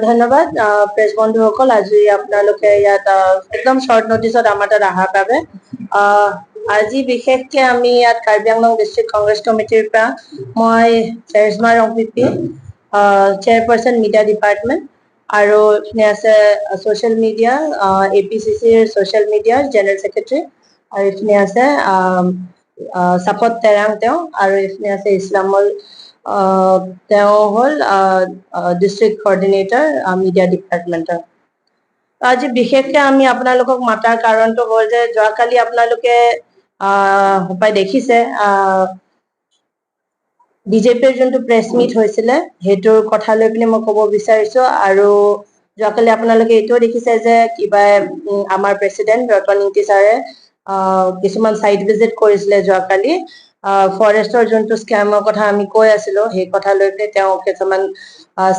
ধন্যবাদ প্ৰেছ বন্ধুসকল, আজি আপোনালোকে ইয়াত একদম শ্বৰ্ট নটিচত আমাৰ তাত অহাৰ বাবে। আজি বিশেষকে আমি ইয়াত কাৰ্বি আংলং ডিষ্ট্ৰিক্ট কংগ্ৰেছ কমিটিৰ পৰা মই চেৰিজমা ৰংপিপি, চেয়াৰপাৰ্চন, মিডিয়া ডিপাৰ্টমেণ্ট, আৰু এইখিনি আছে ছ'চিয়েল মিডিয়া, এপিচিচিৰ ছ'চিয়েল মিডিয়াৰ জেনেৰেল ছেক্ৰেটাৰী, আৰু এইখিনি আছে চাপত তেৰাং তেওঁ, আৰু এইখিনি আছে ইছলামল, তেওঁ হ'ল ডিষ্ট্ৰিক্ট কৰ্ডিনেটৰ মিডিয়া ডিপাৰ্টমেণ্টৰ। আজি বিশেষকে আমি আপোনালোকক মাতাৰ কাৰণটো হ'ল যে যোৱাকালি আপোনালোকে হপাই দেখিছে, বিজেপিৰ যোনটো প্ৰেছ মিট হৈছিলে, সেইটোৰ কথা লৈ পিনে মই ক'ব বিচাৰিছো। আৰু যোৱাকালি আপোনালোকে এইটোও দেখিছে যে কিবা আমাৰ প্ৰেচিডেণ্ট ৰতন ইংতি ছাৰে কিছুমান চাইট ভিজিট কৰিছিলে যোৱাকালি। ফৰেষ্টৰ যোনটো স্কেমৰ কথা আমি কৈ আছিলো, সেই কথা লৈ পিনে তেওঁ কিছুমান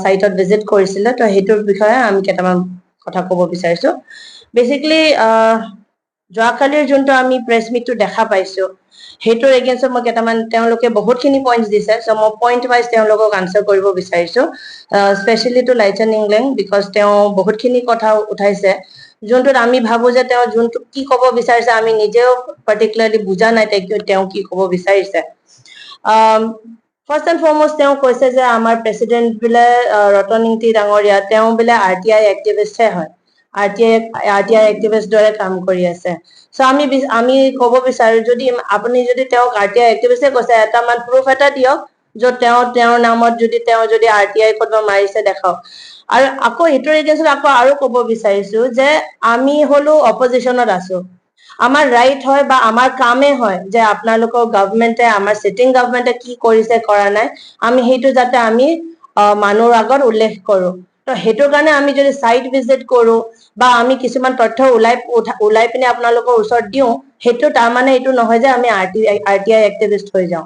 চাইটত ভিজিট কৰিছিলে। তো সেইটোৰ বিষয়ে আমি কেইটামান কথা ক'ব বিচাৰিছো। বেচিকেলি যোৱাকালিৰ যোনটো আমি প্ৰেছ মিটটো দেখা পাইছো, সেইটোৰ এগেইনষ্টত মই কেইটামান, তেওঁলোকে বহুতখিনি পইণ্টছ দিছে, চ' মই পইণ্ট ৱাইজ তেওঁলোকক আনচাৰ কৰিব বিচাৰিছো, স্পেচিয়েলি টু লাইচন ইংলেং, because তেওঁ বহুতখিনি কথা উঠাইছে যোনটোত আমি ভাবো যে তেওঁ যোনটো কি ক'ব বিচাৰিছে, আমি নিজেও পাৰ্টিকুলাৰলি বুজা নাই তেওঁ কি ক'ব বিচাৰিছে। ফাৰ্ষ্ট এণ্ড ফৰমষ্ট তেওঁ কৈছে যে আমাৰ প্ৰেচিডেণ্ট বোলে ৰতন ইংতি ডাঙৰীয়া, তেওঁ বোলে আৰটিআই এক্টিভিষ্টহে হয়, আৰটিআই এক্টিভিষ্ট দৰে কাম কৰি আছে। চ' আমি ক'ব বিচাৰো, যদি আপুনি যদি তেওঁক আৰটিআই এক্টিভিষ্টে কৈছে, এটা মান প্ৰুফ এটা দিয়ক য'ত তেওঁ তেওঁৰ নামত যদি তেওঁ যদি আৰটিআই ক'ৰবাত মাৰিছে, দেখাওক। আৰু আকৌ এইটোৰ এগেইনষ্টত আকৌ আৰু ক'ব বিচাৰিছো যে আমি হলো অপজিশ্যনত আছো, আমাৰ ৰাইট হয় বা আমাৰ কামেই হয় যে আপোনালোকৰ গভমেণ্টে, আমাৰ চিটিং গভমেণ্টে কি কৰিছে কৰা নাই, আমি সেইটো যাতে আমি মানুহৰ আগত উল্লেখ কৰো। তো সেইটো কাৰণে আমি যদি চাইট ভিজিট কৰো বা আমি কিছুমান তথ্য ওলাই পিনে আপোনালোকৰ ওচৰত দিওঁ, সেইটো তাৰমানে এইটো নহয় যে আমি আৰটিআই এক্টিভিষ্ট হৈ যাওঁ।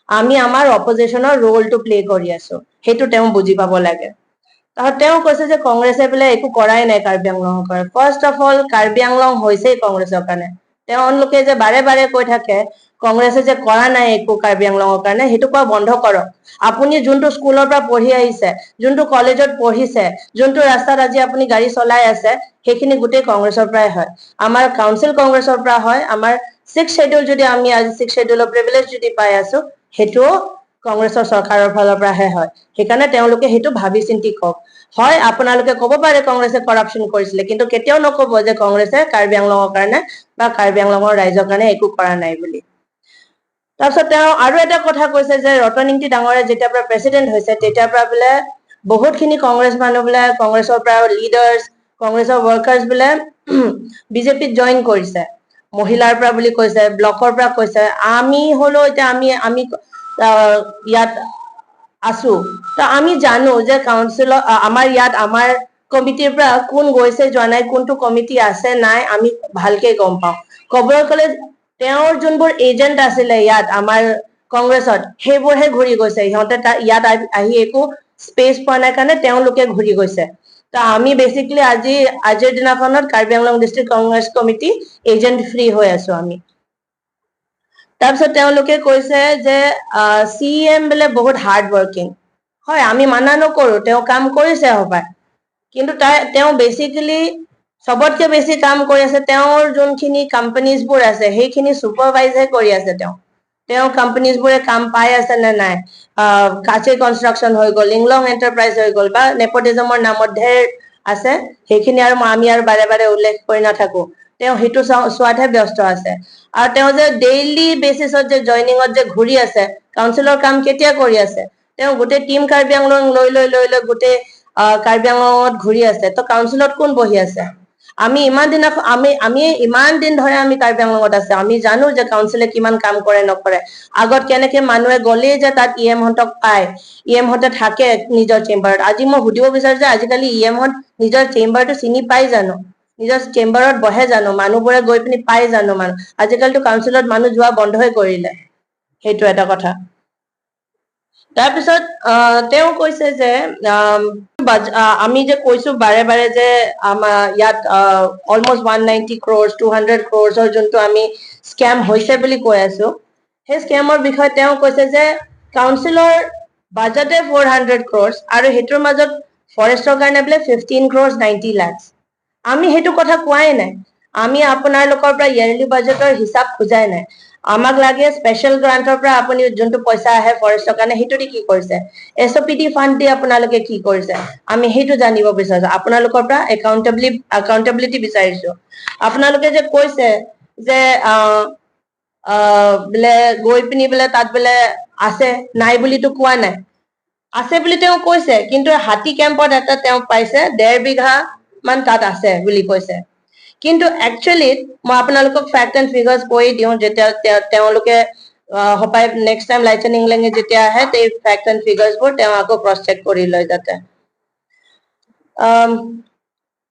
আমি আমাৰ অপজিশ্যনৰ ৰোলটো প্লে কৰি আছো, সেইটো তেওঁ বুজি পাব লাগে। তাৰপিছত তেওঁ কৈছে যে কংগ্ৰেছে বোলে একো কৰাই নাই কাৰ্বি আংলঙৰ কাৰণে। First of all, Karbi Anglong হৈছেই কংগ্ৰেছৰ কাৰণে। তেওঁলোকে যে বাৰে বাৰে কৈ থাকে কংগ্ৰেছে যে কৰা নাই একো কাৰ্বি আংলঙৰ কাৰণে, সেইটো কোৱা বন্ধ কৰক। আপুনি যোনটো স্কুলৰ পৰা পঢ়ি আহিছে, যোনটো কলেজত পঢ়িছে, যোনটো ৰাস্তাত আজি আপুনি গাড়ী চলাই আছে, সেইখিনি গোটেই কংগ্ৰেছৰ পৰাই হয়। আমাৰ কাউন্সিল কংগ্ৰেছৰ পৰা হয়। আমাৰ ছিক্স শ্বেডিউল যদি আমি আজি ছিক্স শ্বেডিউলৰ প্ৰিভিলেজ যদি পাই আছো, সেইটোও কংগ্ৰেছৰ চৰকাৰৰ ফালৰ পৰাহে হয়। সেইকাৰণে তেওঁলোকে সেইটো ভাবি চিন্তি কওক। হয়, আপোনালোকে ক'ব পাৰে কংগ্ৰেছে কৰাপশ্যন কৰিছিলে, কিন্তু কেতিয়াও নক'ব যে কংগ্ৰেছে কাৰ্বি আংলঙৰ কাৰণে বা কাৰ্বি আংলঙৰ ৰাইজৰ কাৰণে একো কৰা নাই বুলি। তাৰপিছত তেওঁ আৰু এটা কথা কৈছে যে ৰতন ইংতি ডাঙৰীয়া যেতিয়াৰ পৰা প্ৰেচিডেণ্ট হৈছে, তেতিয়াৰ পৰা বোলে বহুতখিনি কংগ্ৰেছ মানুহ বোলে, কংগ্ৰেছৰ পৰা লিডাৰ্ছ, কংগ্ৰেছৰ ৱৰ্কাৰ্ছ বোলে বিজেপিত জইন কৰিছে, মহিলাৰ পৰা বুলি কৈছে, ব্লকৰ পৰা কৈছে। আমি হলেও এতিয়া আমি ইয়াত আছো, তো আমি জানো যে কাউন্সিলৰ আমাৰ ইয়াত আমাৰ কমিটিৰ পৰা কোন গৈছে যোৱা নাই, কোনটো কমিটি আছে নাই, আমি ভালকে গম পাওঁ। ক'বলৈ গ'লে তেওঁৰ যোনবোৰ এজেণ্ট আছিলে ইয়াত আমাৰ কংগ্ৰেছত, সেইবোৰহে ঘূৰি গৈছে। সিহঁতে ইয়াত আহি একো স্পেচ পোৱা নাই কাৰণে তেওঁলোকে ঘূৰি গৈছে। তো আমি বেচিকেলি আজিৰ দিনাখনত Karbi Anglong district Congress committee agent free হৈ আছো আমি। তাৰপিছত তেওঁলোকে কৈছে যে চি এম বোলে বহুত হাৰ্ড ৱৰ্কিং হয়। আমি মানা নকৰো, তেওঁ কাম কৰিছে হপায়, কিন্তু তেওঁ বেচিকেলি চবতকে বেছি কাম কৰি আছে, তেওঁৰ যোনখিনি কোম্পানীজ বোৰ আছে, সেইখিনি চুপাৰভাইজহে কৰি আছে তেওঁ। তেওঁৰ কোম্পানীজ বোৰে কাম পাই আছে নে নাই, কাচে কনষ্ট্ৰাকচন হৈ গ'ল, ইংলং এণ্টাৰপ্ৰাইজ হৈ গ'ল, বা নেপটিজমৰ নামত ঢেৰ আছে, সেইখিনি আৰু আমি আৰু বাৰে বাৰে উল্লেখ কৰি নাথাকো। তেওঁ সেইটো চোৱাতহে ব্যস্ত আছে। আৰু তেওঁ যে ডেইলি বেচিছত যে জইনিঙত যে ঘূৰি আছে, কাউন্সিলৰ কাম কেতিয়া কৰি আছে? তেওঁ গোটেই টিম কাৰ্বি আংলং লৈ লৈ লৈ লৈ গোটেই কাৰ্বি আংলঙত ঘূৰি আছে। তো কাউন্সিলত কোন বহি আছে? আমি ইমান দিনা আমি আমি ইমান দিন ধৰে আমি কাৰ্বি আংলঙত আছে, আমি জানো যে কাউন্সিলে কিমান কাম কৰে নকৰে। আগত কেনেকে মানুহে গ'লেই যে তাত ই এম হঁতক পায়, ই এম হঁতে থাকে নিজৰ চেম্বাৰত। আজি মই সুধিব বিচাৰো যে আজিকালি ই এম হঁত নিজৰ চেম্বাৰটো চিনি পাই জানো? নিজৰ চেম্বাৰত বহে জানো? মানুহবোৰে গৈ পিনি পাই জানো মানুহ? আজিকালিতো কাউন্সিলত মানুহ যোৱা বন্ধই কৰিলে। সেইটো এটা কথা। তাৰপিছত তেওঁ কৈছে যে আমি যে কৈছো বাৰে বাৰে যে আমাৰ ইয়াত অলমষ্ট 190 ক্ৰ'ৰ্ছ, 200 ক্ৰ'ৰ্ছৰ যোনটো আমি স্কেম হৈছে বুলি কৈ আছো, সেই স্কেমৰ বিষয়ে তেওঁ কৈছে যে কাউন্সিলৰ বাজেটে 400 ক্ৰ'ৰ্ছ আৰু সেইটোৰ মাজত ফৰেষ্টৰ কাৰণে বোলে 15 ক্ৰ'ৰ্ছ 90 লাখছ। আমি সেইটো কথা কোৱাই নাই। আমি আপোনালোকৰ পৰা ইয়েৰলি বাজেটৰ হিচাপ খোজাই নাই। আমাক লাগে স্পেচিয়েল গ্ৰাণ্টৰ পৰা আপুনি যোনটো পইচা আহে ফৰেষ্টৰ কাৰণে, সেইটো দি কি কৰিছে, এছঅ'পিডি ফাণ্ড দি আপোনালোকে কি কৰিছে, আমি সেইটো জানিব বিচাৰিছো। আপোনালোকৰ পৰা একাউণ্টেবিলিটি বিচাৰিছো। আপোনালোকে যে কৈছে যে আহ আহ বোলে গৈ পিনি বোলে তাত বোলে আছে, নাই বুলিতো কোৱা নাই। আছে বুলি তেওঁ কৈছে, কিন্তু হাতী কেম্পত এটা তেওঁ পাইছে, 1.5 বিঘা মান তাত আছে বুলি কৈছে। কিন্তু একচুৱেলি মই আপোনালোকক ফেক্ট এণ্ড ফিগাৰ্ছ কৈ দিওঁ, যেতিয়া তেওঁলোকে হপাই নেক্সট টাইম লাইচেন ইংলেঙে যেতিয়া আহে, সেই ফেক্ট এণ্ড ফিগাৰ্ছবোৰ তেওঁ আকৌ ক্ৰছ চেক কৰি লয় যাতে।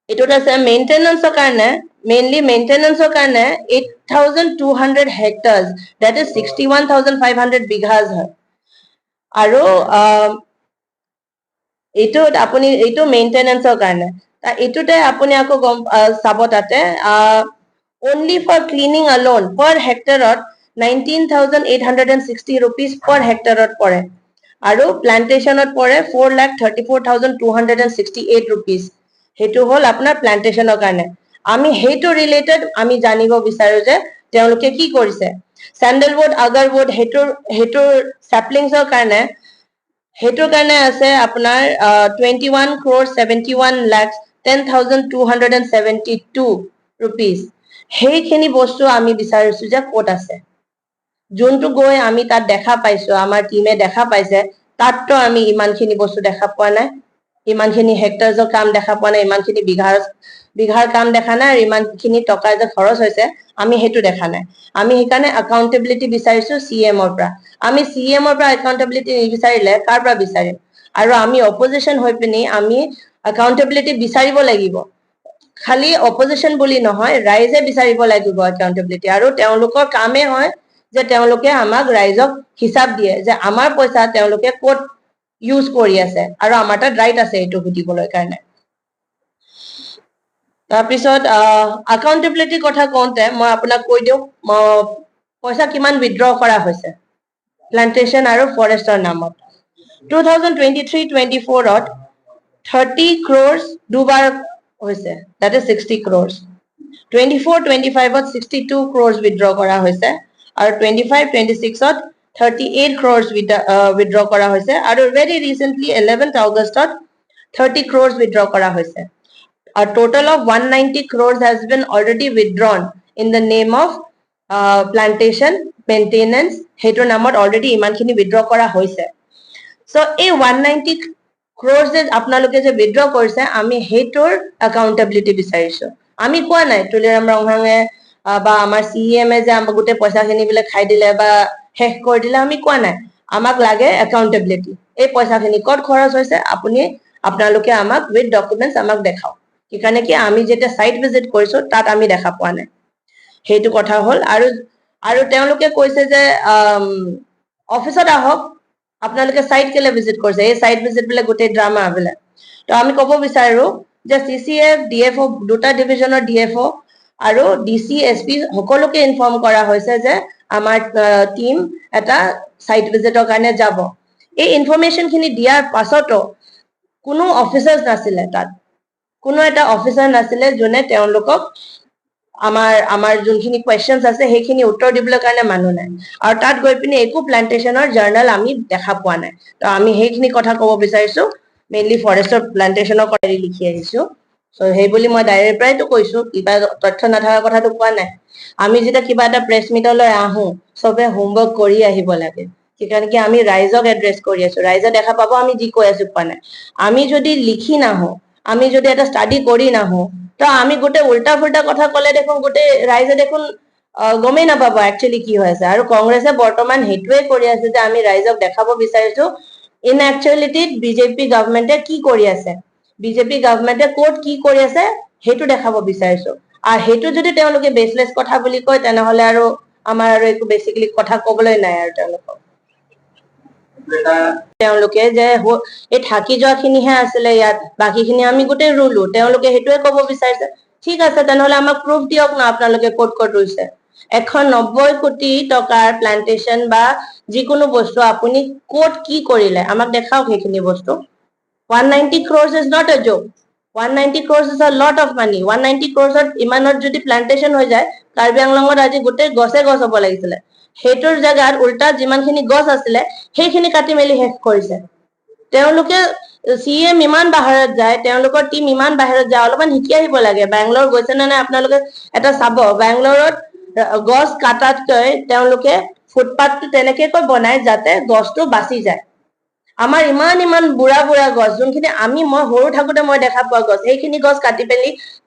এইটোত আছে মেইনটেনেন্সৰ কাৰণে, মেইনলি মেইনটেনেন্সৰ কাৰণে 8200 hectares, that is 61,500 bighas হয়। আৰু এইটোত আপুনি এইটো মেইনটেনেন্সৰ কাৰণে, এইটোতে আপুনি আকৌ গম চাব তাতে only for cleaning alone per হেক্টৰত ₹19,860 per হেক্টৰত পৰে আৰু প্লান্টেশ্যনত পৰে ₹4,34,268। সেইটো হ'ল আপোনাৰ প্লান্টেশ্যনৰ কাৰণে। আমি সেইটো ৰিলেটেড আমি জানিব বিচাৰো যে তেওঁলোকে কি কৰিছে। চেণ্ডেলউড, আগাৰউড, সেইটোৰ চেপলিংছৰ কাৰণে, সেইটোৰ কাৰণে আছে আপোনাৰ ₹21 crore 71 lakh 10,272। সেইখিনি বস্তু আমি বিচাৰিছো যে ক'ত আছে। যোনটো গৈ আমি তাত দেখা পাইছো, আমাৰ টিমে দেখা পাইছে, তাততো আমি ইমানখিনি বস্তু দেখা পোৱা নাই, ইমানখিনি হেক্টৰ্ছৰ কাম দেখা পোৱা নাই, ইমানখিনি বিঘাৰ কাম দেখা নাই আৰু ইমানখিনি টকা যে খৰচ হৈছে আমি সেইটো দেখা নাই। আমি সেইকাৰণে একাউণ্টেবিলিটি বিচাৰিছো চি এমৰ পৰা। আমি চি এমৰ পৰা একাউণ্টেবিলিটি নিবিচাৰিলে কাৰ পৰা বিচাৰিম? আৰু আমি অপজিশ্যন হৈ পিনি আমি একাউণ্টেবিলিটি বিচাৰিব লাগিব। খালি অপজিশ্যন বুলি নহয়, ৰাইজে বিচাৰিব লাগিব একাউণ্টেবিলিটি। আৰু তেওঁলোকৰ কামেই হয় যে তেওঁলোকে আমাক ৰাইজক হিচাপ দিয়ে যে আমাৰ পইচা তেওঁলোকে ক'ত ইউজ কৰি আছে আৰু আমাৰ তাত ৰাইট আছে এইটো সুধিবলৈ কাৰণে। তাৰপিছত একাউণ্টেবিলিটিৰ কথা কওঁতে মই আপোনাক কৈ দিওঁ পইচা কিমান উইড্ৰ কৰা হৈছে প্লান্টেশ্যন আৰু ফৰেষ্টৰ নামত। 2023-24ত 30 ক্ৰ'ৰ্ছ দুবাৰ হৈছে, that is 60 crores. 24-25ত 62 crores withdraw কৰা হৈছে আৰু 25-26ত 38 ক্ৰ'ৰ্ছ উইড্ৰ কৰা হৈছে আৰু ভেৰি ৰিচেণ্টলি 11 আগষ্টত 30 ক্ৰ'ৰ্ছ উইড্ৰ কৰা হৈছে। A total of 190 crores has been already withdrawn in the name of plantation maintenance. সেইটোৰ নামত অলৰেডি ইমানখিনি উইড্ৰ কৰা হৈছে। চ' এই 190 ক্ৰ'ৰ্ছ যে আপোনালোকে যে উইড্ৰ কৰিছে, আমি সেইটোৰ একাউণ্টেবিলিটি বিচাৰিছো। আমি কোৱা নাই তুলিৰাম ৰংহাঙে বা আমাৰ চি এম এ যে আমাক গোটেই পইচাখিনি বোলে খাই দিলে বা শেষ কৰি দিলে, আমি কোৱা নাই। আমাক লাগে একাউণ্টেবিলিটি। এই পইচাখিনি ক'ত খৰচ হৈছে, আপোনালোকে আমাক উইথ ডকুমেণ্টছ আমাক দেখাওক। সেইকাৰণে কি আমি যেতিয়া চাইট ভিজিট কৰিছো, তাত আমি দেখা পোৱা নাই। সেইটো কথা হ'ল। আৰু তেওঁলোকে কৈছে যে অফিচত আহক, আপোনালোকে চাইট কেলে ভিজিট কৰিছে, এই চাইট ভিজিট বোলে গোটেই ড্ৰামা বোলে। তো আমি ক'ব বিচাৰো যে C C F, D F O', দুটা ডিভিজনৰ ডি এফ অ' আৰু ডি চি, এছ পি সকলোকে ইনফৰ্ম কৰা হৈছে যে আমাৰ টিম এটা চাইট ভিজিটৰ কাৰণে যাব। এই ইনফৰমেশ্যন খিনি দিয়াৰ পাছতো কোনো অফিচাৰ্ছ নাছিলে তাত, কোনো এটা অফিচাৰ নাছিলে যোনে তেওঁলোকক আমাৰ যোনখিনি কুৱেশ্যনছ আছে সেইখিনি উত্তৰ দিবলৈ কাৰণে মানুহ নাই। আৰু তাত গৈ পিনি একো প্লান্টেশ্যনৰ জাৰ্নেল আমি দেখা পোৱা নাই। তো আমি সেইখিনি কথা ক'ব বিচাৰিছো। মেইনলি ফৰেষ্টৰ প্লান্টেশ্যনৰ কথা লিখি আহিছো। চ' সেই বুলি মই ডায়েৰীৰ পৰাইতো কৈছো, কিবা তথ্য নথকা কথাটো কোৱা নাই। আমি যেতিয়া কিবা এটা প্ৰেছ মিটলৈ আহো, চবে হোমৱৰ্ক কৰি আহিব লাগে। সেইকাৰণে কি আমি ৰাইজক এড্ৰেছ কৰি আছো, ৰাইজে দেখা পাব আমি যি কৈ আছো কোৱা নাই। আমি যদি লিখি নাহো, আমি যদি এটা ষ্টাডি কৰি নাহো, তো আমি গোটেই উল্টা ফুল্টা কথা ক'লে দেখোন গোটেই ৰাইজে দেখোন গমেই নাপাব একচুৱেলি কি হৈ আছে। আৰু কংগ্ৰেছে বৰ্তমান সেইটোৱে কৰি আছে যে আমি ৰাইজক দেখাব বিচাৰিছো ইন একচুৱেলিটিত বিজেপি গভমেণ্টে কি কৰি আছে, বিজেপি গভমেণ্টে ক'ত কি কৰি আছে, সেইটো দেখাব বিচাৰিছো। আৰু সেইটো যদি তেওঁলোকে বেচলেছ কথা বুলি কয়, তেনেহলে আৰু আমাৰ আৰু একো বেচিকেলি কথা কবলৈ নাই। আৰু তেওঁলোকক তেওঁলোকে যে এই থাকি যোৱা খিনিহে আছিলে ইয়াত, বাকীখিনি আমি গোটেই ৰুলো, তেওঁলোকে সেইটোৱে কব বিচাৰিছে। ঠিক আছে, তেনেহলে আমাক প্ৰুফ দিয়ক না আপোনালোকে ক'ত ক'ত ৰুইছে। 190 কোটি টকাৰ প্লান্টেশ্যন বা যিকোনো বস্তু আপুনি ক'ত কি কৰিলে, আমাক দেখাওক সেইখিনি বস্তু। 190 crores is not a joke. 190 crores is a lot of money. 190 ক্ৰ'ৰ্ছত ইমানত যদি প্লান্টেশ্যন হৈ যায়, কাৰ্বি আংলঙত আজি গোটেই গছে গছ হ'ব লাগিছিলে। সেইটোৰ জেগাত উল্টা যিমানখিনি গছ আছিলে, সেইখিনি কাটি মেলি শেষ কৰিছে তেওঁলোকে। চি এম ইমান বাহিৰত যায়, তেওঁলোকৰ টিম ইমান বাহিৰত যায়, অলপমান শিকি আহিব লাগে। বেংগলোৰ গৈছে নে নাই আপোনালোকে এটা চাব। বেংগলোৰত গছ কাটাতকৈ তেওঁলোকে ফুটপাথটো তেনেকেকৈ বনায় যাতে গছটো বাচি যায়। আমাৰ ইমান ইমান বুঢ়া বুঢ়া গছ, যোনখিনি আমি মই সৰু থাকোতে মই দেখা পোৱা গছ, সেইখিনি গছ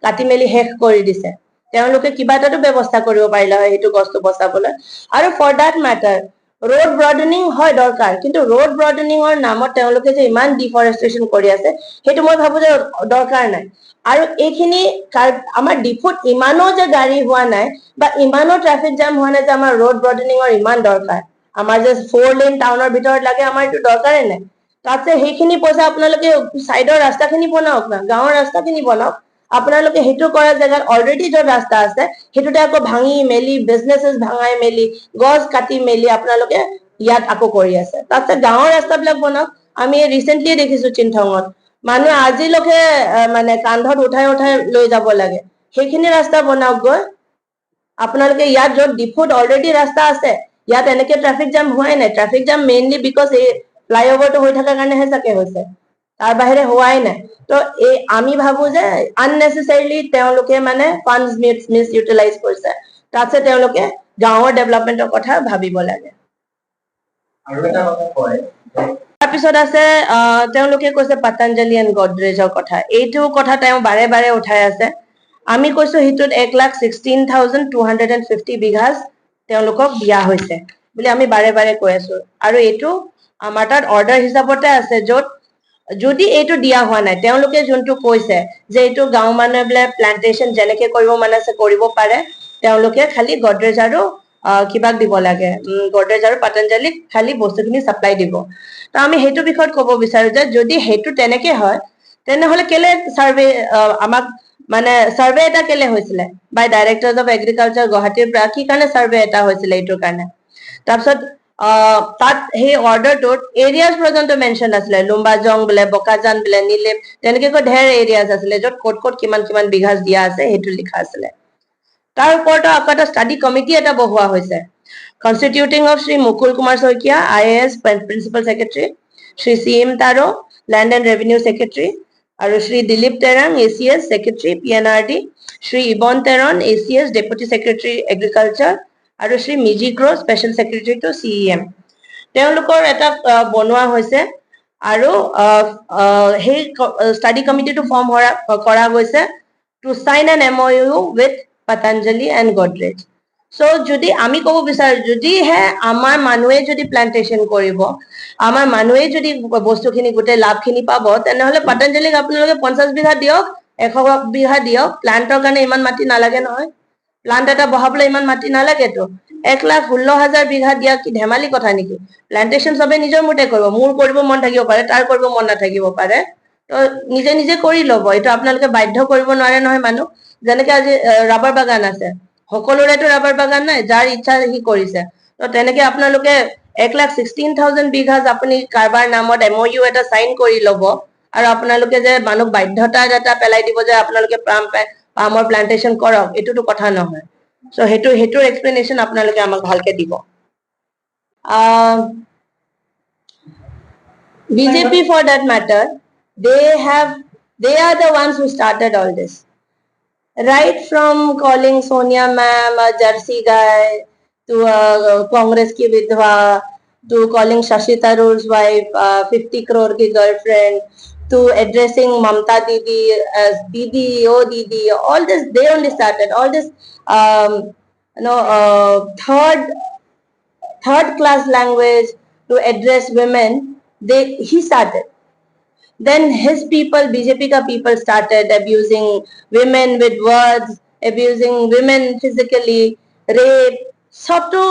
কাটি মেলি শেষ কৰি দিছে। তেওঁলোকে কিবা এটাতো ব্যৱস্থা কৰিব পাৰিলে হয় সেইটো গছটো বচাবলৈ। আৰু for that matter, road broadening হয় দৰকাৰ, কিন্তু ৰোড ব্ৰডেনিঙৰ নামত তেওঁলোকে যে ইমান ডিফৰেষ্টেশ্যন কৰি আছে, সেইটো মই ভাবো যে দৰকাৰ নাই। আৰু এইখিনি আমাৰ ডিফুত ইমানো যে গাড়ী হোৱা নাই বা ইমানো ট্ৰাফিক জাম হোৱা নাই যে আমাৰ ৰোড ব্ৰডেনিঙৰ ইমান দৰকাৰ। আমাৰ যে ফ'ৰ লেন টাউনৰ ভিতৰত লাগে, আমাৰ এইটো দৰকাৰেই নাই। তাতছে সেইখিনি পইচা আপোনালোকে চাইডৰ ৰাস্তাখিনি বনাওক না, গাঁৱৰ ৰাস্তাখিনি বনাওক। আপোনালোকে সেইটো কৰাৰ জেগাত অলৰেডি য'ত ৰাস্তা আছে, সেইটোতে আকৌ ভাঙি মেলি, বিজনেছেছ ভাঙাই মেলি, গছ কাটি মেলি আপোনালোকে ইয়াত আকৌ কৰি আছে। তাতছে গাঁৱৰ ৰাস্তাবিলাক বনাওক। আমি ৰিচেণ্টলি দেখিছো চিন্থঙত মানুহে আজিলৈকে মানে কান্ধত উঠাই উঠাই লৈ যাব লাগে। সেইখিনি ৰাস্তা বনাওক গৈ আপোনালোকে। ইয়াত য'ত ডিফুত অলৰেডি ৰাস্তা আছে, ইয়াত এনেকে ট্ৰাফিক জাম হোৱাই নাই। ট্ৰাফিক জাম মেইনলি because এই ফ্লাইঅভাৰটো হৈ থকাৰ কাৰণেহে চাগে হৈছে, তাৰ বাহিৰে হোৱাই নাই। তো এই আমি ভাবো যে আননেচেচাৰিলি তেওঁলোকে মানে ফাণ্ডছ মিছ ইউটিলাইজ কৰিছে। তাতছে তেওঁলোকে গাঁৱৰ ডেভেলপমেণ্টৰ কথা ভাবিব লাগে। আৰু এটা কথা কয় যে তাৰপিছত আছে তেওঁলোকে কৈছে পতঞ্জলি এণ্ড গডৰেজৰ কথা। এইটো কথা তেওঁ বাৰে বাৰে উঠাই আছে। আমি কৈছো সেইটোত 1,16,250 বিঘাজ তেওঁলোকক দিয়া হৈছে বুলি আমি বাৰে বাৰে কৈ আছো। আৰু এইটো আমাৰ তাত অৰ্ডাৰ হিচাপতে আছে, য'ত যদি এইটো দিয়া হোৱা নাই, তেওঁলোকে যোনটো কৈছে যে এইটো গাঁও মানুহে বোলে প্লান্টেশ্যন যেনেকে কৰিব মন আছে কৰিব পাৰে, তেওঁলোকে খালি গডৰেজ আৰু কিবাক দিব লাগে, গডৰেজ আৰু পতঞ্জলিক খালি বস্তুখিনি চাপ্লাই দিব। তো আমি সেইটো বিষয়ত ক'ব বিচাৰো যে যদি সেইটো তেনেকে হয়, তেনেহলে কেলে চাৰ্ভে আমাক মানে চাৰ্ভে এটা কেলে হৈছিলে বাই ডাইৰেক্টৰ্ছ অফ এগ্ৰিকালচাৰ গুৱাহাটীৰ পৰা? কি কাৰণে চাৰ্ভে এটা হৈছিলে এইটোৰ কাৰণে? তাৰপিছত তাত সেই অৰ্ডাৰটোত এৰিয়াজ পৰ্যন্ত মেনশ্যন আছিলে। লুম্বাজং বোলে, বকাজান বোলে, নীলিম, তেনেকে কৈ ঢেৰ এৰিয়াজ আছিলে, য'ত ক'ত ক'ত কিমান কিমান বিঘাজ দিয়া আছে সেইটো লিখা আছিলে। তাৰ ওপৰতো আকৌ এটা ষ্টাডি কমিটি এটা বহোৱা হৈছে, constituting of Shri Mukul Kumar Saikia, IAS, Principal Secretary, Shri C M Taro, Land and Revenue Secretary, আৰু Shri Dilip Terang, ACS, Secretary, PNRD, Shri Ibon Teron, ACS, Deputy Secretary, Agriculture, আৰু Shri Miji ক্ৰ', Special Secretary to CEM। তেওঁলোকৰ এটা বনোৱা হৈছে আৰু সেই study কমিটিটো form কৰা গৈছে to sign an MoU with Patanjali and Godrej. So যদি আমি ক'ব বিচাৰো, যদিহে আমাৰ মানুহে যদি প্লান্টেশ্যন কৰিব, আমাৰ মানুহে যদি বস্তুখিনি গোটেই লাভখিনি পাব, তেনেহলে পতঞ্জলিক আপোনালোকে 50 বিঘা দিয়ক, 100 বিঘা দিয়ক। প্লান্টৰ কাৰণে ইমান মাটি নালাগে নহয়। প্লান্ট এটা বহাবলৈ ইমান মাটি নালাগেতো। 1,16,000 বিঘা দিয়া কি ধেমালি কথা নেকি? প্লান্টেশ্যন চবে নিজৰ মতে কৰিব। মোৰ কৰিব মন থাকিব পাৰে, তাৰ কৰিব মন নাথাকিব পাৰে। তো নিজে নিজে কৰি ল'ব। এইটো আপোনালোকে বাধ্য কৰিব নোৱাৰে নহয় মানুহ। যেনেকে আজি ৰাবাৰ বাগান আছে, সকলোৰেতো ৰাবাৰ বাগান নাই, যাৰ ইচ্ছা সি কৰিছে। তো তেনেকে আপোনালোকে 1,16,000 বিঘা আপুনি কাৰোবাৰ নামত এমইউ এটা চাইন কৰি ল'ব আৰু আপোনালোকে যে মানুহক বাধ্যতা এটা পেলাই দিব যে আপোনালোকে পামৰ প্লান্টেশ্যন কৰক, এইটোতো কথা নহয়। চ' সেইটোৰ এক্সপ্লেনেশ্যন আপোনালোকে আমাক ভালকে দিব। BJP, for that matter, they are the ones who started all this. Right from calling Sonia ma'am a Jersey guy to a Congress की विधवा, to calling Shashi Tharoor's wife 50 crore key girlfriend, to addressing Mamta Didi as Didi, oh Didi, all this they only started. All this third class language to address women, they he started. Then his people, BJP ka people, started abusing women with words, abusing women physically, rape. সবটো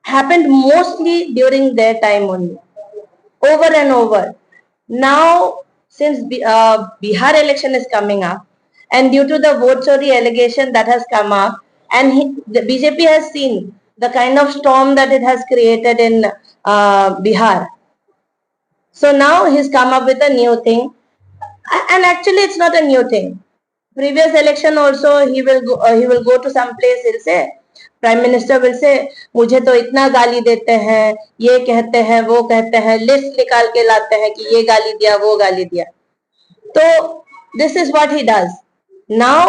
happened mostly during their time only, over and over. Now, since Bihar election is coming up, and due to the vote chori allegation that has come up, And the BJP has seen the kind of storm that it has created in Bihar. So now he's come up with a new thing. And actually it's not a new thing. Previous election also he will go to some place, he'll say, Prime Minister will say, "मुझे तो इतना गाली देते हैं, ये कहते हैं, वो कहते हैं," लिस्ट निकाल के लाते हैं कि ये गाली दिया, वो गाली दिया। तो this is what he does. Now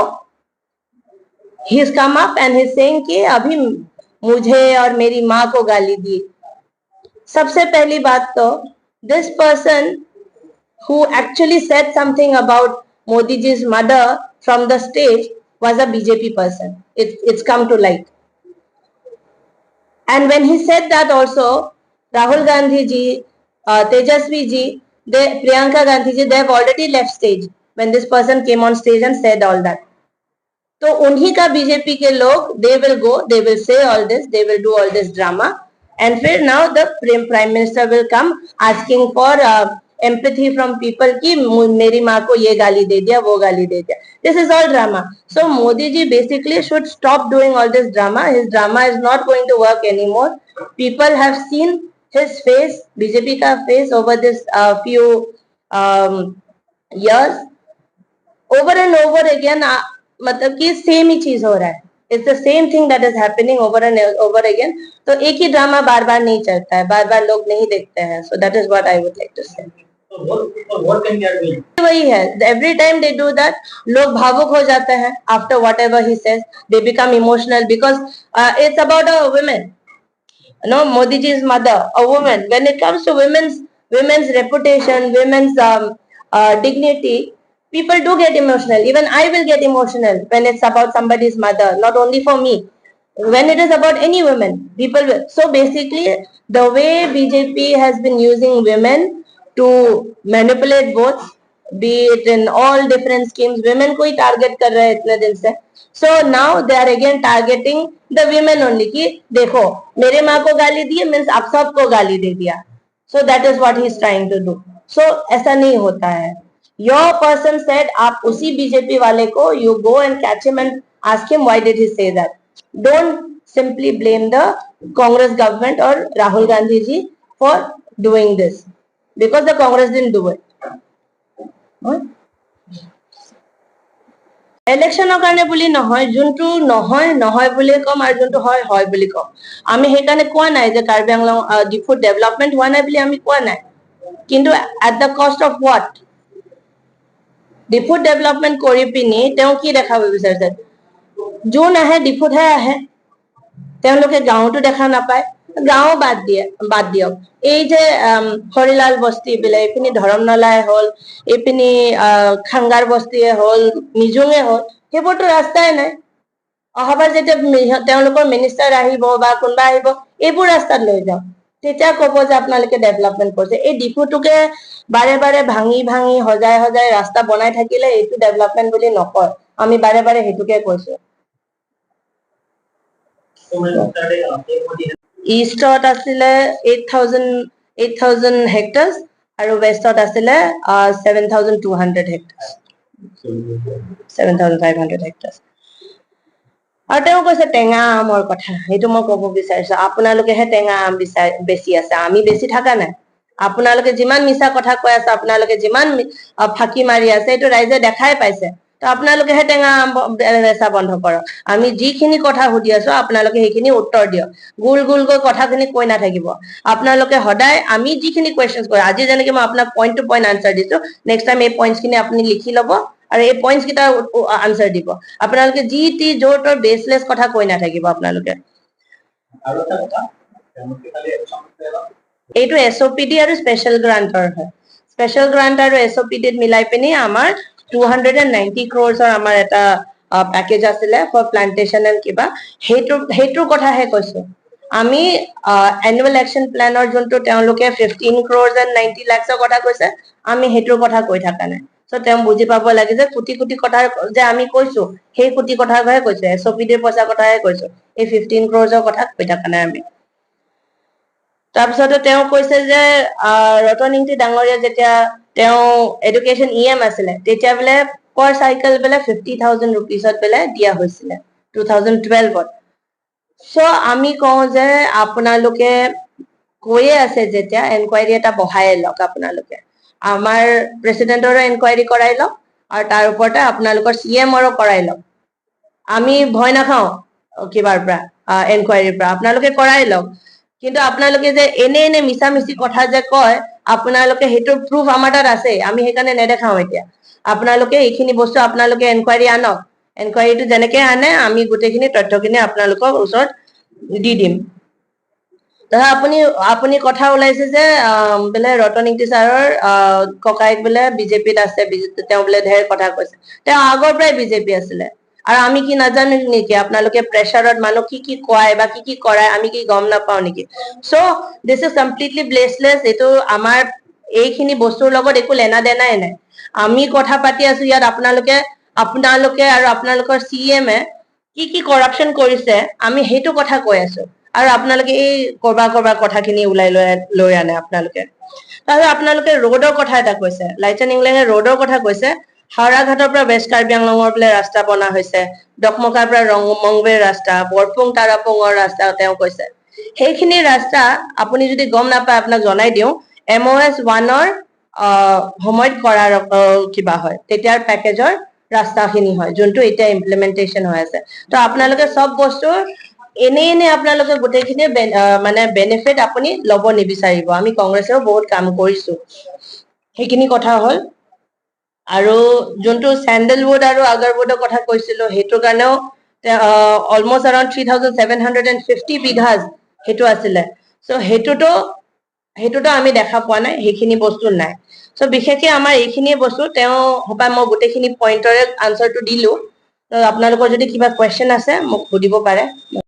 he's come up and he's saying कि अभी मुझे और मेरी माँ को गाली दी। सबसे पहली बात तो this person who actually said something about Modi ji's mother from the stage was a BJP person. It's come to light. And when he said that also, Rahul Gandhi ji, Tejasvi ji, Priyanka Gandhi ji, they have already left stage when this person came on stage and said all that. तो उन्हीं का BJP के लोग, they will go, they will say all this, they will do all this drama and फिर now the Prime Minister will come asking for empathy from people कि मेरी माँ को ये गाली दे दिया, वो गाली दे दिया। This is all drama. So Modi ji basically should stop doing all this drama. His drama is not going to work anymore. People have seen his face, BJP का face, over this few years, over and over again. मतलब कि same ही चीज हो रहा है। It's the same thing that is happening over and over again. तो एक ही drama बार बार नहीं चलता है, बार बार लोग नहीं देखते हैं। So that is what I would like to say. So what can they are doing? वही है, every time they do that, लोग भावुक हो जाते हैं। After whatever he says, they become emotional because it's about a women, no, Modi ji's mother, a woman. When it comes to women's reputation, women's dignity, people do get emotional. Even I will get emotional when it's about somebody's mother, not only for me. When it is about any woman, people will. So basically, the way BJP has been using women to manipulate votes, be it in all different schemes, women को ही target कर रहे हैं इतने दिन से। So now they are again targeting the women only कि देखो, मेरे माँ को गाली दी means आप सबको गाली दे दिया। So that is what he is trying to do. So ऐसा नहीं होता है। Your person said, आप उसी बीजेपी वाले को, you go and catch him and ask him why did he say that. Don't simply blame the Congress government or Rahul Gandhi ji for doing this, because the Congress didn't do it. Huh? ইলেকশ্যনৰ কাৰণে বুলি নহয়, যোনটো নহয় নহয় বুলিয়ে ক'ম আৰু যোনটো হয় হয় বুলি ক'ম। আমি সেইকাৰণে কোৱা নাই যে কাৰ্বি আংলং, ডিফুত ডেভেলপমেণ্ট হোৱা নাই বুলি আমি কোৱা নাই, কিন্তু at the cost of what? ডিফুত development কৰি পিনি তেওঁ কি দেখাব বিচাৰিছে? যোন আহে ডিফুতহে আহে, তেওঁলোকে গাঁৱতো দেখা নাপায়। গাঁও বাদ দিয়ে, বাদ দিয়ক, এই যে হৰিলাল বস্তি বোলে, এইপিনি ধৰমনলাই হ'ল, এইপিনি খাংগাৰ বস্তিয়ে হ'ল, মিজুঙে হ'ল, সেইবোৰতো ৰাস্তাই নাই। অহাবাৰ যেতিয়া তেওঁলোকৰ মিনিষ্টাৰ আহিব বা কোনোবা আহিব, এইবোৰ ৰাস্তাত লৈ যাওক, তেতিয়া ক'ব যে আপোনালোকে ডেভেলপমেণ্ট কৰিছে। এই ডিফুটোকে বাৰে বাৰে ভাঙি ভাঙি সজাই সজাই ৰাস্তা বনাই থাকিলে এইটো ডেভেলপমেণ্ট বুলি নকয়। আমি বাৰে বাৰে সেইটোকে কৈছো। So when started, PM Modi ইষ্টত আছিলে 8,000 hectares আৰু ৱেষ্টত আছিলে 7,200 hectares, 7,500 hectares. আৰু তেওঁ কৈছে টেঙা আমৰ কথা, সেইটো মই ক'ব বিচাৰিছো। আপোনালোকেহে টেঙা আম বিচাৰ বেছি আছে, আমি বেছি থকা নাই। আপোনালোকে যিমান মিছা কথা কৈ আছে, আপোনালোকে যিমান ফাঁকি মাৰি আছে, এইটো ৰাইজে দেখাই পাইছে। তো আপোনালোকেহে টেঙা আম বেচা বন্ধ কৰক। আমি যিখিনি কথা সুধি আছো, আপোনালোকে সেইখিনি উত্তৰ দিয়ক। গোল গোলকৈ কথাখিনি কৈ নাথাকিব। আপোনালোকে সদায় আমি যিখিনি কুৱেশ্যন কৰোঁ, আজি যেনেকে মই আপোনাক পইণ্ট টু পইণ্ট আনচাৰ দিছো, নেক্সট টাইম এই পইণ্টছ খিনি আপুনি লিখি ল'ব আৰু এই পইণ্টছ কেইটা আনচাৰ দিব। আপোনালোকে যি টি য'ৰ ত'ৰ বেচলেছ কথা কৈ নাথাকিব আপোনালোকে। আৰু এটা কথা, তেওঁলোকে খালি action plan এইটো এছ অ' পি ডি আৰু স্পেচিয়েল গ্ৰাণ্টৰ হয়। স্পেচিয়েল গ্ৰাণ্ট আৰু এছ অ' পি ডিত মিলাই পিনি আমাৰ 290 ক্ৰ'ৰ্ছৰ আমাৰ এটা পেকেজ আছিলে ফৰ প্লান্টেশ্যন এণ্ড কিবা, সেইটোৰ কথাহে কৈছো। আমি এনুৱেল একশ্যন প্লেনৰ যোনটো তেওঁলোকে 15 ক্ৰ'ৰ্ছ এণ্ড 90 লাখছৰ কথা কৈছে, আমি সেইটোৰ কথা কৈ থকা নাই। চ' তেওঁ বুজি পাব লাগে যে কোটি কোটি কথা যে আমি কৈছো, সেই কোটি কথাহে কৈছো, এছ অ' পি ডিৰ পইচাৰ কথাহে কৈছো, এই 15 ক্ৰ'ৰ্ছৰ কথা কৈ থকা নাই আমি। তাৰপিছতে তেওঁ কৈছে যে ৰতন ইংতি ডাঙৰীয়া যেতিয়া তেওঁ এডুকেশ্যন ই এম আছিলে, তেতিয়া বোলে পাৰ চাইকেল বোলে 50,000 ৰুপিজত বোলে দিয়া হৈছিলে টু 2012ত। চ' আমি কওঁ যে আপোনালোকে কৈয়ে আছে যেতিয়া, এনকুৱাৰী এটা বহাই লওক। আপোনালোকে আমাৰ প্ৰেচিডেণ্টৰো এনকুৱাৰী কৰাই লওক আৰু তাৰ ওপৰতে আপোনালোকৰ চি এমৰো কৰাই লওক। আমি ভয় নাখাওঁ কিবাৰ পৰা, এনকুৱাৰীৰ পৰা। আপোনালোকে কৰাই লওক, কিন্তু আপোনালোকে যে এনে এনে মিছা মিছি কথা যে কয় আপোনালোকে, সেইটোৰ প্ৰুফ আমাৰ তাত আছে। আমি সেইকাৰণে নেদেখাওঁ এতিয়া। আপোনালোকে এইখিনি বস্তু আপোনালোকে এনকুৱাৰী আনক। এনকুৱাৰীটো যেনেকে আনে, আমি গোটেইখিনি তথ্যখিনি আপোনালোকৰ ওচৰত দি দিম। দাদা, আপুনি আপুনি কথা ওলাইছে যে বোলে ৰতন ইংতি ছাৰৰ ককায়েক বোলে বিজেপিত আছে, তেওঁ বোলে ঢেৰ কথা কৈছে। তেওঁ আগৰ পৰাই বিজেপি আছিলে আৰু আমি কি নাজানো নেকি? আপোনালোকে প্ৰেচাৰত মানুহ কি কি কোৱাই বা কি কি কৰাই, আমি কি গম নাপাওঁ নেকি? So this is completely baseless. এইটো আমাৰ এইখিনি বস্তুৰ লগত একো লেনা দেনাই নাই। আমি কথা পাতি আছো ইয়াত, আপোনালোকে আপোনালোকে আৰু আপোনালোকৰ চি এম এ কি কি কৰাপশ্যন কৰিছে, আমি সেইটো কথা কৈ আছো আৰু আপোনালোকে এই কৰবাৰ কৰবাৰ কথাখিনি ওলাই লৈ লৈ আনে আপোনালোকে। তাৰপিছত আপোনালোকে ৰোডৰ কথা এটা কৈছে, লাইচেন ইংলেঙে ৰোডৰ কথা কৈছে। হাওৰাঘাটৰ পৰা ৱেষ্ট কাৰ্বি আংলঙৰ বোলে ৰাস্তা বনা হৈছে, ডকমকাৰ পৰা ৰং মংবেৰ ৰাস্তা, বৰপুং তাৰাপুঙৰ ৰাস্তা তেওঁ কৈছে। সেইখিনি ৰাস্তা আপুনি যদি গম নাপায়, আপোনাক জনাই দিওঁ, এম অ' এছ 1ৰ সময়ত কৰাৰ কিবা হয়, তেতিয়াৰ পেকেজৰ ৰাস্তাখিনি হয়, যোনটো এতিয়া ইমপ্লিমেণ্টেশ্যন হৈ আছে। তো আপোনালোকে চব বস্তুৰ এনেই এনেই আপোনালোকে গোটেইখিনি মানে বেনিফিট আপুনি ল'ব নিবিচাৰিব। আমি কংগ্ৰেছেও বহুত কাম কৰিছো। সেইখিনি কথা হ'ল। আৰু যোনটো চেণ্ডেলউড আৰু আগাৰউডৰ কথা কৈছিলো, সেইটোৰ কাৰণেও almost around 3750 bighas সেইটো আছিলে। চ' সেইটোতো আমি দেখা পোৱা নাই, সেইখিনি বস্তু নাই। চ' বিশেষকে আমাৰ এইখিনিয়ে বস্তু। তেওঁ হপাই মই গোটেইখিনি পইণ্টৰে আনচাৰটো দিলো। ত আপোনালোকৰ যদি কিবা কুৱেশ্যন আছে, মোক সুধিব পাৰে।